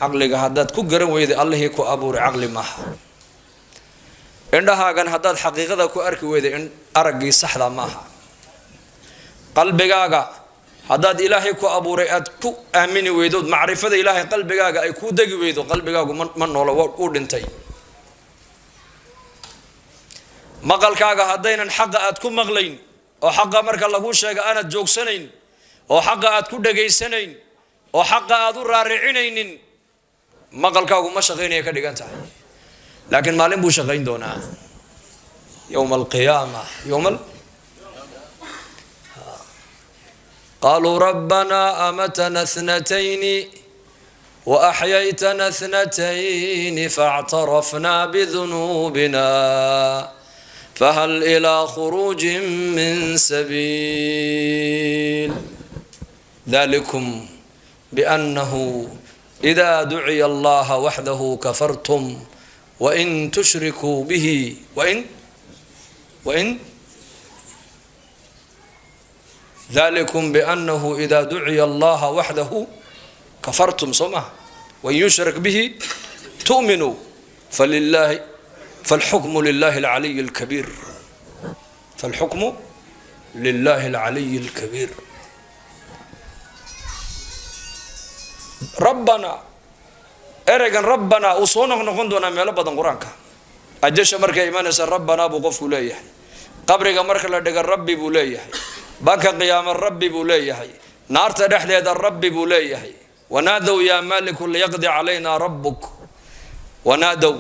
Caqliga haddaad ku garan weyday Allihii ku abuuray, caqli maaha. Indhahaagan haddaad xaqiiqada ku arki weyday, araggii saxda maaha. Qalbigaaga haddaad Ilaahay ku abuuray aad ku aamini weydood, macrifada Ilaahay qalbigaaga ay kuu degi weydo, qalbigaagu ma noolo, uu dhintay. Maqalkaaga haddaynan xaqa aad ku maqlayn, oo xaqa marka laguu sheega aanaad joogsanayn, oo xaqa aad ku dhegaysanayn, oo xaqa aad u raaricinaynin, maqalkaagu ma shaqaynaya ka dhigan tahay. Laakiin maalin buu shaqayn doonaa, yowma alqiyaama, yowma qaaluu rabbanaa amatana thnatayni waaxyaytana thnatayni faاctarafna bidunuubina fahal ilaa khuruuji min sabiil. Dalikum biannahu ida duciya allaha waxdahu kafartum wain tushrikuu bihi wain dalikum biannahu ida duciya allaha waxdahu kafartum, soo maha? Wain yushrak bihi tu'minuu, falilahi falxukmu lilahi alcaliy alkabiir, falxukmu lilahi alcaliy alkabiir. Rabbana, ereygan rabbanaa uu soo noqnoqon doonaa meelo badan Qur-aanka. Ajasha markay imanaysa rabbanaa buu qofku leeyahay, qabriga marka la dhiga rabbi buu leeyahay, banka qiyaamo rabbi buu leeyahay, naarta dhexdeeda rabbi buu leeyahay. Wanaadow yaa maaliku liyaqdi calayna rabbuk. Wanaadow,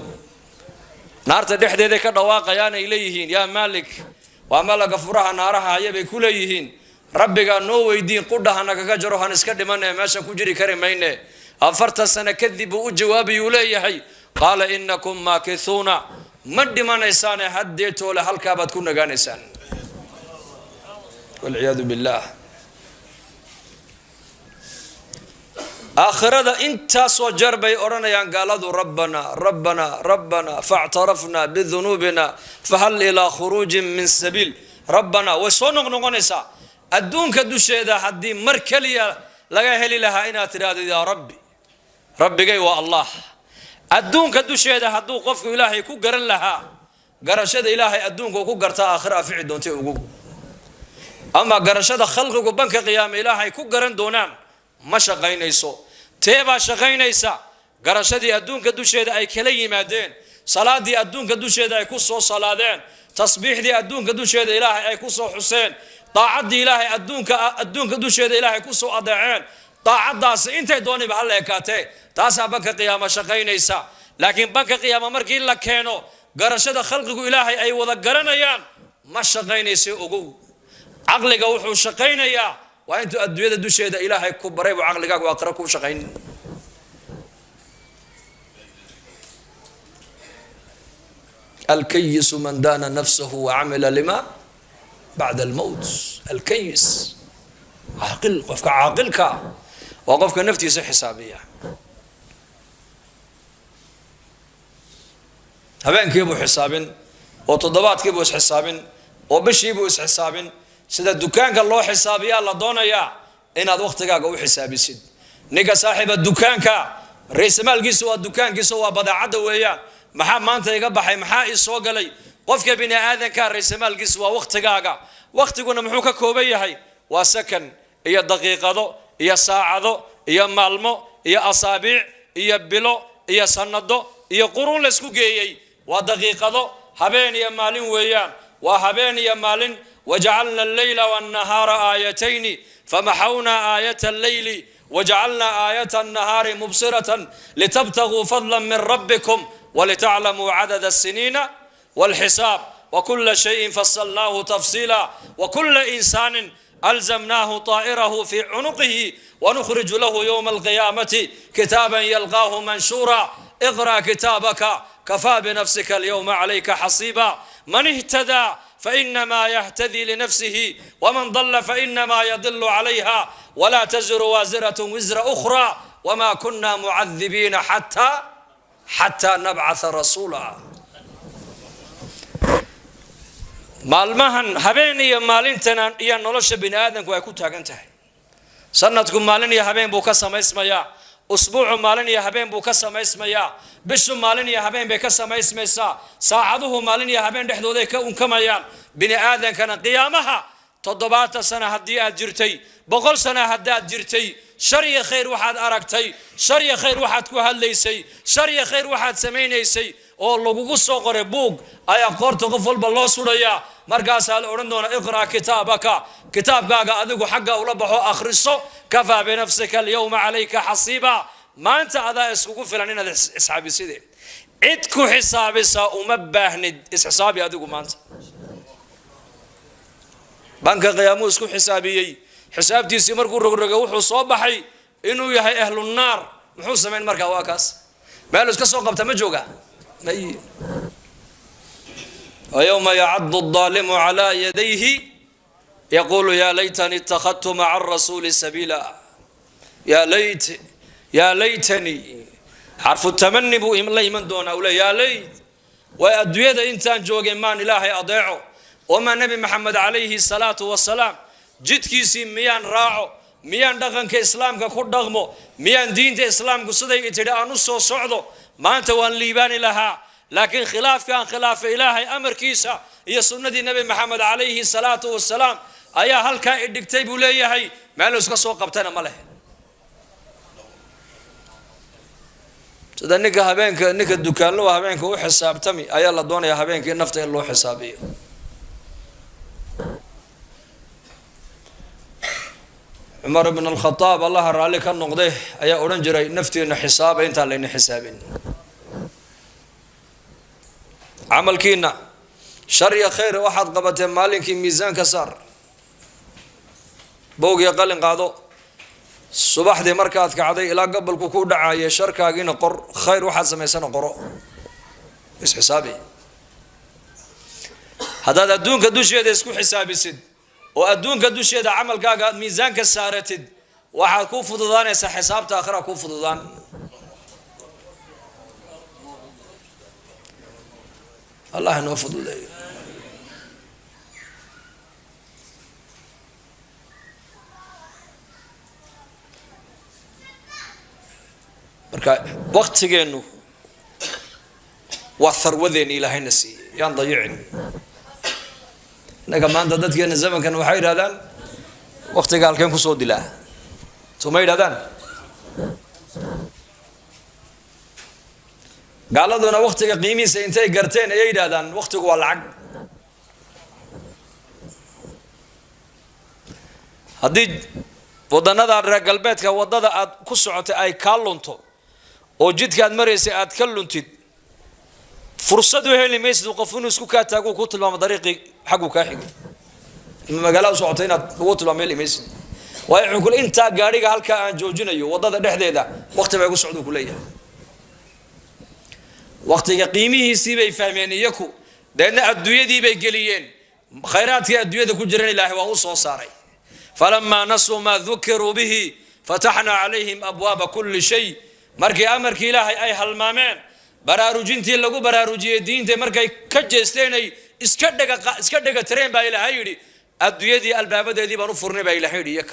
naarta dhexdeeday ka dhawaaqayaan, ay leeyihiin yaa Maalik, waa malaga furaha naaraha haya, bay ku leeyihiin: Rabbigaa noo weydiin, qudha nagaga jaro, han iska dhimane, meesha ku jiri kari mayne. 40 sano kadib buu u jawaabayuu leeyahay: qaala inakum maakithuuna, ma dhimanaysaane, haddeetoole halkaabaad ku nagaanaysaan, walciyaadu billaah. Aakhirada intaasoo jeer bay odhanayaan gaaladu: rabbana, rabbana, rabbana, faاctarafna bidunuubina fahal ilaa khuruujin min sabiil. Rabbana way soo noqnoqonaysaa. Adduunka dusheeda haddii mar keliya laga heli lahaa inaad tidhaahdo yaa rabbi, rabbigay waa Allah, adduunka dusheeda hadduu qofku Ilaahay ku garan lahaa, garashada Ilaahay adduunka uu ku gartaa aakhira afici doontay ugu. Ama garashada khalqigu banka qiyaame Ilaahay ku garan doonaan ma shaqaynayso. Teebaa shaqaynaysa? Garashadii adduunka dusheeda ay kala yimaadeen, salaadii adduunka dusheeda ay ku soo salaadeen, tasbiixdii adduunka dusheeda Ilaahay ay ku soo xuseen, daacaddii Ilaahay adduunka dusheeda Ilaahay ku soo adeeceen, daacaddaasi intay dooniba ha la ekaatee, taasaa banka qiyaama shaqaynaysa. Laakiin banka qiyaama markii la keeno, garashada khalqigu Ilaahay ay wada garanayaan ma shaqaynaysa, ogow. Caqliga wuxuu shaqaynayaa waa intuu adduunyada dusheeda Ilaahay ku baray buu caqligaagu aakhira kuu shaqayn. Alkayisu man daana nafsahu wacamila lima bacda almowt. Alkayis, caaqil, qofka caaqilka waa qofka naftiisa xisaabiya. Habeenkiibuu xisaabin, oo toddobaadkiibuu isxisaabin, oo bishiibuu isxisaabin. Sida dukaanka loo xisaabiyaa la doonayaa inaad waktigaaga u xisaabisid. Ninka saaxiiba dukaanka, raysamaalkiisa waa dukaankiisa, waa badeecadda weeyaan. Maxaa maanta iga baxay? Maxaa ii soo galay? Qofka bini aadanka raysamaalkiisa waa waktigaaga. Waktiguna muxuu ka kooban yahay? Waa sakan iyo daqiiqado iyo saacado iyo maalmo iyo asaabiic iyo bilo iyo sanado iyo quruun laysku geeyey. Waa daqiiqado, habeen iyo maalin weeyaan, waa habeen iyo maalin. Wajacalna alleyla wannahaara aayatayni famaxawnaa aayata alleyli wajacalnaa aayata annahaari mubsiratan litabtaguu fadla min rabbikum walitaclamuu cadada asiniina walxisaab wakula shayin fasalnaahu tafsiila wakula insaanin alzamnaahu طaa'irahu fi cunuqihi wanukhriju lahu yowma alqiyaamati kitaaban yalqaahu manshuura iqra' kitaabaka kafaa binafsika alyowma calayka xasiiba man ihtadaa fainamaa yahtadii linafsihi waman dalla fainamaa yadilu calayha walaa taziru waasiraة wisra ukhra wma kuna mucadibiina xataa nabcatha rasuula. Maalmahan habeen iyo maalintan iyo nolosha bini aadamku ay ku taagan tahay, sanadku maalin iyo habeen buu ka samaysmayaa. Usbuucu maalin iyo habeen buu ka samaysmayaa, bishu maalin iyo habeen bay ka samaysmaysaa, saacaduhu maalin iyo habeen dhexdooday ka unkamayaan. Bini aadankana qiyaamaha 70 sana haddii aad jirtay, 100 sana haddaad jirtay, shar iyo khayr waxaad aragtay, shar iyo khayr waxaad ku hadlaysay, shar iyo khayr waxaad samaynaysay oo lagugu soo qoray buug ayaa qoorta qof walba loo sudhayaa. Markaasaa la odhan doonaa: "Iqra' kitaabaka." Kitaabkaaga adigu xagga ula baxo, akhriso. "Kafaa binafsika alyawma calayka xasiiba." Maanta adaa iskugu filan inaad isxaabiside, cid ku xisaabisaa uma baahnid. Isxisaabi adigu maanta. Banka qiyaamuu isku xisaabiyey. Xisaabtiisii markuu rogrogay, wuxuu soo baxay inuu yahay ahlunaar. Muxuu samayn markaa? Waa kaas, meel iska soo qabta ma jooga may. ويوم يعض الظالم على يديه يقول يا ليتني اتخذت مع الرسول سبيلا. يا ليت، يا ليتني، حرف التمني buu la iman doonaa. Ule "يا ليت" way adduunyada intaan joogay maan Ilaahay adeeco, oo maa Nebi Maxamed calayhi salaatu wasalaam jidkiisii miyaan raaco, miyaan dhaqanka Islaamka ku dhaqmo, miyaan diinta Islaamku siday tidhi aan u soo socdo, maanta waan liibaani lahaa. Laakiin khilaafka aan khilaafay Ilaahay amarkiisa iyo sunnadii Nebi Maxamed calayhi salaatu wasalaam ayaa halkaa i dhigtay, buu leeyahay. Meel iska soo qabtana ma leh. Sida ninka habeenka, ninka dukaanlowa habeenka u xisaabtami ayaa la doonayaa habeenkii nafta in loo xisaabiyo. Cumar ibn Alkhadaab, Allaha raalli ka noqde, ayaa odhan jiray: "Naftiina xisaaba intaan layna xisaabin. Camalkiina shar iyo khayr waxaad qabateen maalinkii miisaanka saar. Bowg iyo qalin qaado. Subaxdii markaad kacday ilaa gabalku ku dhacaya, sharkaagiina qor, khayr waxaad samaysana qoro, isxisaabi." Haddaad adduunka dusheeda isku xisaabisid oo adduunka dusheeda camalkaaga aad miisaanka saaratid, waxaad kuu fududaanaysaa xisaabta aakhira kuu fududaan. Allah inoo fududeeyo. Marka waktigeennu waa tharwadeeni Ilaahayna siiyey, yaan dayicin. Innaga maanta dadkeena zamankan waxay yidhahdaan: "Waktiga halkeen kusoo dilaa?" Soo ma yidhahdaan? Gaaladuna waktiga qiimihiisa intay garteen ayay yidhahdaan: "Waktigu waa lacag." Haddii waddanada reer galbeedka waddada aad ku socotay ay kaa lunto oo jidkaad maraysay aad ka luntid, fursad u heli maysid qof inuu isku kaa taago ku tilmaamo dariiqii xagguu kaa xigay ama magaalada u socotay inaad ugu tilmaamo heli maysid. Waayo, wuxuu kule: "Intaa gaadhiga halkaa aan joojinayo waddada dhexdeeda waqti baa igu socduu," ku leeyahay. Waqtiga qiimihiisii bay fahmeen iyaku, deedna adduunyadii bay geliyeen. Khayraadkii adduunyada ku jiran Ilaahay waa u soo saaray. فلما نسوا ما ذكروا به فتحنا عليهم أبواب كل شيء. Markii amarkii Ilaahay ay halmaameen, baraarujintii lagu baraarujiyey diinta markay ka jeesteenay iska dhega iska dhega tireen, baa Ilaahay yidhi: "Adduunyadii albaabadeedii baan u furnay," baa Ilaahay yidhi.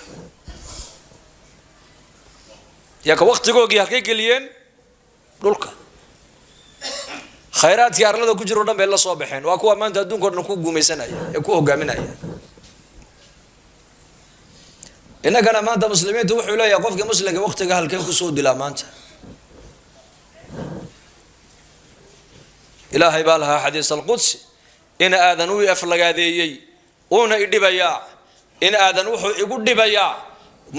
Yaka waktigoogii halkay geliyeen? Dhulka. Khayraadkii arlada ku jiro o dhan bay la soo baxeen. Waa kuwa maanta adduunka o dhan ku gumaysanaya ee ku hogaaminaya. Innagana maanta muslimiintu wuxuu leeyahay qofka muslimka: "Waktiga halkeen kusoo dilaa maanta?" Ilaahay baa lahaa xadiis alqudsi: "In aadan uu aflagaadeeyey uuna idhibayaa, in aadan wuxuu igu dhibayaa."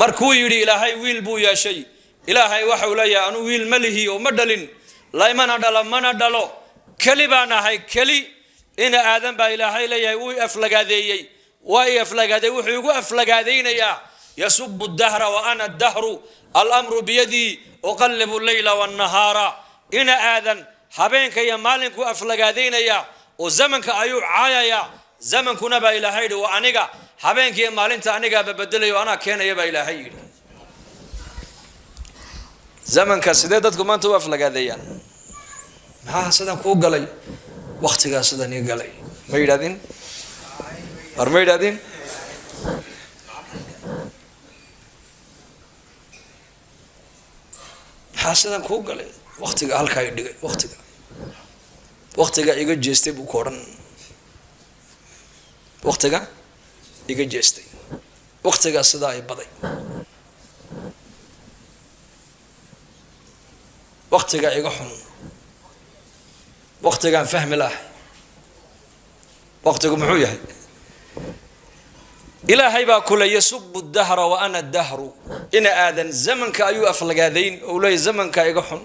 Markuu yidhi Ilaahay wiil buu yeeshay, Ilaahay waxau leeyahay: "Anuu wiil ma lihi oo ma dhalin, laymana dhalo, mana dhalo, keli baan ahay, keli." "Ina aadan," baa Ilaahay leeyahay, "wuu aflagaadeeyey, waa i aflagaadeey, wuxuu igu aflagaadaynayaa يسب الدهر وأنا الدهر، الأمر بيدي، أقلب الليل والنهار." Ina aadan habeenka iyo maalinku aflagaadaynaya oo zamanka ayuu caayaya. "Zamankuna," baa Ilaahay yidhi, "waa aniga. Habeenka iyo maalinta anigaaba bedelayo, anaa keenaya," baa Ilaahay yidhi. Zamanka sidee dadku maanta u aflagaadeeyaan? "Maxaa sidan kuu galay? Waktigaa sidan ii galay," ma yidhahdin? War, ma yidhahdin? Maxaa sidan kuu galay? Waktiga halkaa i dhigay, waktiga iga jeestay buu ku odhan. Waktiga iga jeestay, waktigaa sidaa i baday, waktiga iga xun, waktigaan fahmi lahay. Waktigu muxuu yahay? Ilaahay baa kule yasubu dahra wa ana dahru. Ina aadan zamanka ayuu aflagaadayn oo leeyahy zamankaa iga xun,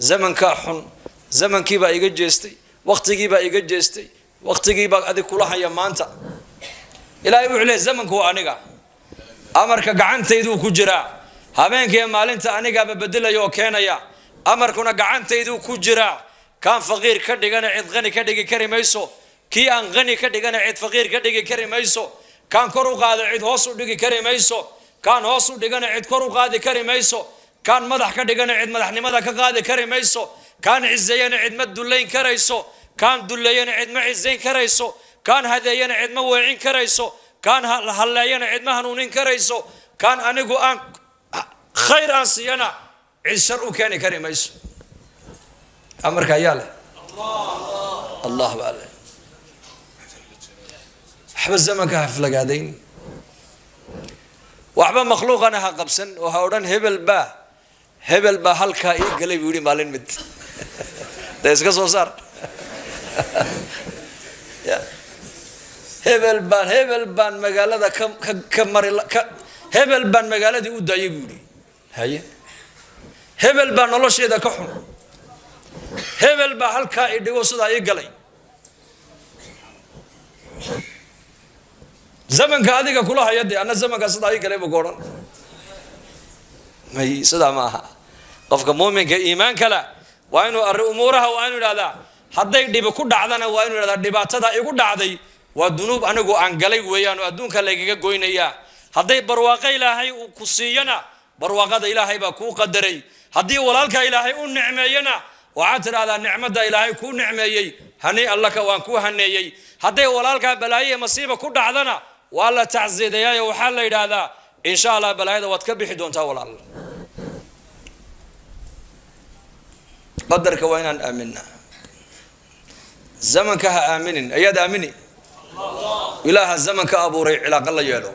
zamankaa xun, zamankiibaa iga jeestay, waktigiibaa iga jeestay, waktigiibaa adig kula haya maanta. Ilahay wuxuu leeyay zamanku waa aniga, amarka gacantayduu ku jiraa, habeenkiiyo maalinta anigaaba bedelaya oo keenaya, amarkuna gacantayduu ku jiraa. Kaan faqiir ka dhigana cid qani ka dhigi kari mayso, kii aan qani ka dhigana cid faqiir ka dhigi kari mayso, kaan kor u qaado cid hoos u dhigi kari mayso, kaan hoos u dhigana cid kor u qaadi kari mayso, kaan madax ka dhigana cid madaxnimada ka qaadi kari mayso, kaan ciseeyana cid ma dullayn karayso, kaan dulleeyana cid ma cisayn karayso, kaan hadeeyana cid ma weecin karayso, kaan halleeyana cid ma hanuunin karayso, kaan anigu aan khayr aan siiyana cid shar u keeni kari mayso. Amarka ayaa leh, Allah baa leh. Waxba zamanka ha flagaadayn, waxba makhluuqana ha qabsan oo ha odhan hebel baa, hebel baa halkaa ii galay buu yihi maalin mid dee iska soo saar. Ya hebel baan, hebel baan magaalada ka ka ka mari ka, hebel baan magaaladii u daayay buu yihi. Haye, hebel baa nolosheeda ka xun, hebel baa halkaa i dhigo sidaa ii galay. Zamanka adiga kula haya dee anna zamanka sidaa ii galay buu ku odhan. May, sidaa ma aha. Qofka muuminka iimaanka la waa inuu arri umuuraha waa inuu idhahdaa hadday dhibi ku dhacdana waa inuu idhahdaa dhibaatada igu dhacday waa dunuub anigu aan galay weeyaan oo adduunka laygaga goynayaa. Hadday barwaaqo ilaahay uu ku siiyana barwaaqada ilaahay baa kuu qadaray. Haddii walaalka ilaahay u nicmeeyana waxaad tidhahdaa nicmadda ilaahay kuu nicmeeyey hani allaka waan kuu haneeyey. Hadday walaalkaa balaayo iyo masiiba ku dhacdana waa la tacsiidayaayo, waxaa la yidhaahdaa insha allah balaayada waad ka bixi doontaa walaal. Qadarka waa inaan aaminaa, zamanka ha aaminin. Ayaad aamini? Ilaaha zamanka abuuray cilaaqa la yeelo.